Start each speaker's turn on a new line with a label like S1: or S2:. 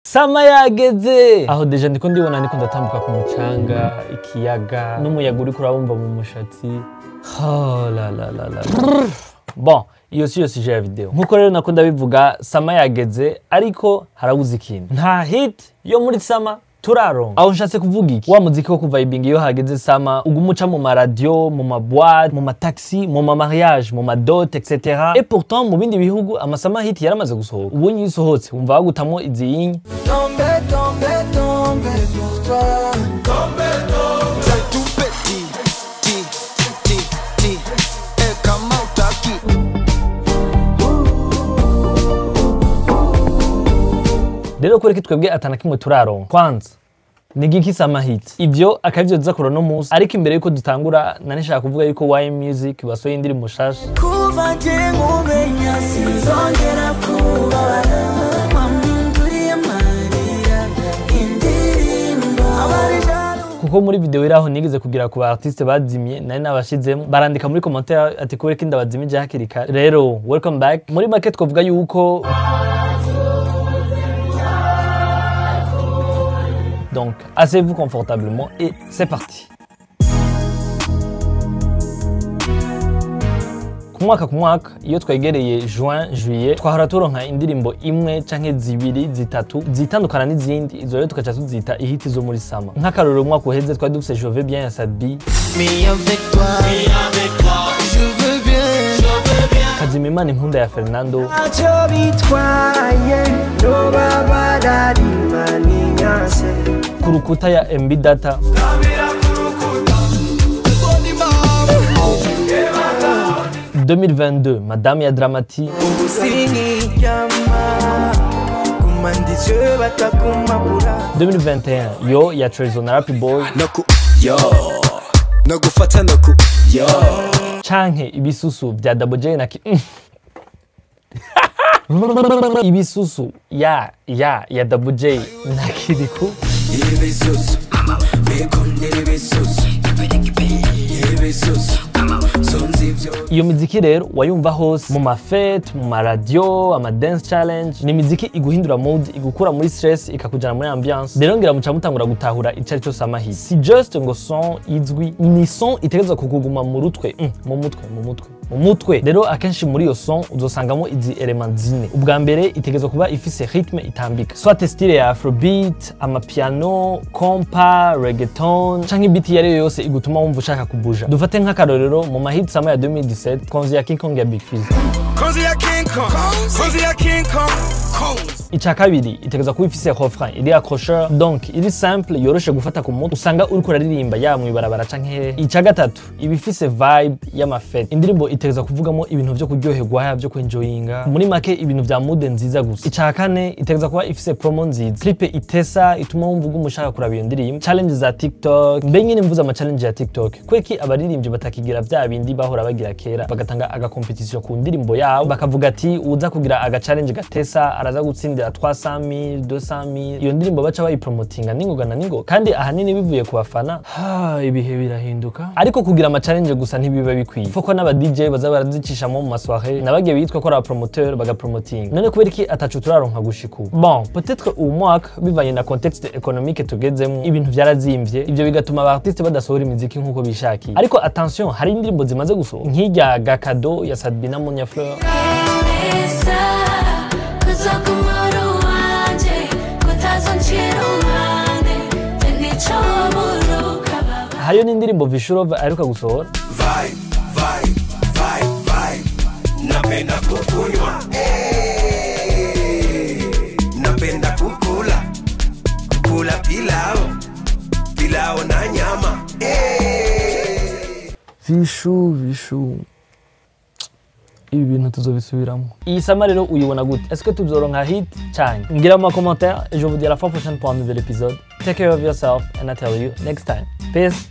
S1: Summer yageze aho déjà ndiko ndibona ndiko ndatambuka ku mucanga, ikiyaga n'umuyaga uriko urabumva mu mushatsi. Oh la la la la. Bon, iyo si yo sujet ya video. Nkuko rero nako ndabivuga, summer yageze ariko harabuze ikintu. Nta hit yo muri summer turaronka. Aho nshatse kuvuga iki? Wa muziki wo kuvibinga iyo hageze summer, uguma uca mu maradiyo, mu maboîte, mu mataxi, mu mamariage, mu madot, etc. Et pourtant mu bindi bihugu amasummer hit yaramaze gusohoka. Ubonye iyo isohotse wumva bagutamwo iziyinya.
S2: Tomber, tomber, tomber pour toi.
S3: C'est tout petit, ti, ti, ti, eh, kama utaki.
S1: Rero kuri twebwe atana kimwe turaronka. Kwanza ni giki summer hit? Ivyo akabivyo tuza kurona no munsi, ariko imbere yuko dutangura nari nshaka kuvuga yuko Y Music basohoye indirimbo nshasha.
S2: Kuva nje nkumenya sinzongera kubabara. Wampinduriye amarira indirimbo.
S1: Kuko muri video iraho nigeze kugira ku ba artiste bazimye nari nabashizemo, barandika muri commentaire ati kubera ko ndabazimije hakiri kare. Rero welcome back. Muri make twavuga yuko donc asseyez-vous confortablement et c'est parti. Ku mwaka ku mwaka iyo twegereye juin, juillet, twahora turonka indirimbo imwe canke zibiri, zitatu zitandukana n'izindi. Izo rero tugaca tuzita ihiti zo muri summer. Nk'akarorero, umwaka uheze twari dufise Je veux bien ya Sat-B.
S2: Me avec toi, je veux bien.
S1: Kazima Imana inkunda ya Fernando.
S2: Ntacyo bitwaye nubabara rimaninyase.
S1: Ku rukuta ya MB Data. 2022, Madame ya Drama-T.
S2: Ubusingiryama kumanditse batakumabura.
S1: 2021, Yo ya Trezo na Rappy Boy.
S3: Noku, yo. No gufata noku, yo.
S1: Canke Ibisusu bya Double J na Ibisusu ya Double J na Kirikou.
S3: Ibisusu, bikundira ibisusu. Ibisusu, sonzi ivyo.
S1: Iyo miziki rero wayumva hose, mu mafete, mu maradiyo, ama dance challenge. Ni imiziki iguhindura mood, igukura muri stress, ikakujana muri ambiance. Rero ngira muca mutangura gutahura ico arico summer hit. Si just ngo son izwi, ni son itegerezwa kukuguma mu rutwe, mu mutwe, mu mutwe, mu mutwe. Rero akenshi muri iyo son uzosangamo izi element zine. Ubwa mbere, itegerezwa kuba ifise rythme itambika, soit style ya afrobeat, amapiano, kompa, reggaeton canke beat iyo ariyo yose igutuma wumva ushaka kubuja. Dufate nk'akarorero mu mahit summer ya 2017, Konzi ya King Kong ya Big Fizz.
S3: Konzi ya King Kong, Konzi ya King Kong, Konzi.
S1: Ica kabiri, itegerezwa kuba ifise refrain iri accrocheur, donc iri simple, yoroshe gufata ku mutwe, usanga uriko uraririmba yaba mw'ibarabara canke hehe. Ica gatatu, iba ifise vibe y'amafete. Indirimbo itegerezwa kuvugamo ibintu vyo kuryoherwa, vyo kwenjoyinga, muri make ibintu vya mood nziza gusa. Ica kane, itegerezwa kuba ifise promo nziza, clip itesa, ituma wumva uguma ushaka kuraba iyo ndirimbo, challenge za TikTok. Mbe nyine mvuze ama challenge ya TikTok, kweki abaririmbyi batakigira vya bindi bahora bagira kera, bagatanga aga competition ku ndirimbo yabo, bakavuga ati uza kugira aga challenge gatesa araza gutsindira 300,000, 200,000? Iyo ndirimbo baca bayipromotinga ningoga na ningoga, kandi ahanini bivuye ku bafana. Ha, ibihe birahinduka, ariko kugira ama challenge gusa ntibiba bikwiye. Foko n'aba DJ baza barazicishamo mu masoirée, nabagiye bitwa ko ari abapromoteur bagapromotinga. None kubera iki atacu turaronka gushika ubu? Bon, peut-être uwu mwaka bivanye na contexte économique tugezemo, ibintu vyarazimvye, ivyo bigatuma aba artiste badasohora imiziki nkuko bishakiye. Ariko attention, hari indirimbo zimaze gusohoka nk'irya Gakado ya Sat-B na Monia Fleur.
S4: Esa kuzokumura wanje kutazoncira uruhande nico baba.
S1: Hariyo n'indirimbo Vishurov aheruka gusohora.
S3: Vibe, vibe, vibe, vibe. Napenda kukunywa. Eh, napenda kukula. Kukula pilau. Pilau na nyama. Eh.
S1: Vishu, Vishu, ibi bintu tuzobisubiramo. Iyi summer rero uyibona gute? Est-ce que tuzoronka hit cyane? Ngira mu commentaire et je vous dis à la fois prochaine pour un nouvel épisode. Take care of yourself and I tell you next time. Peace.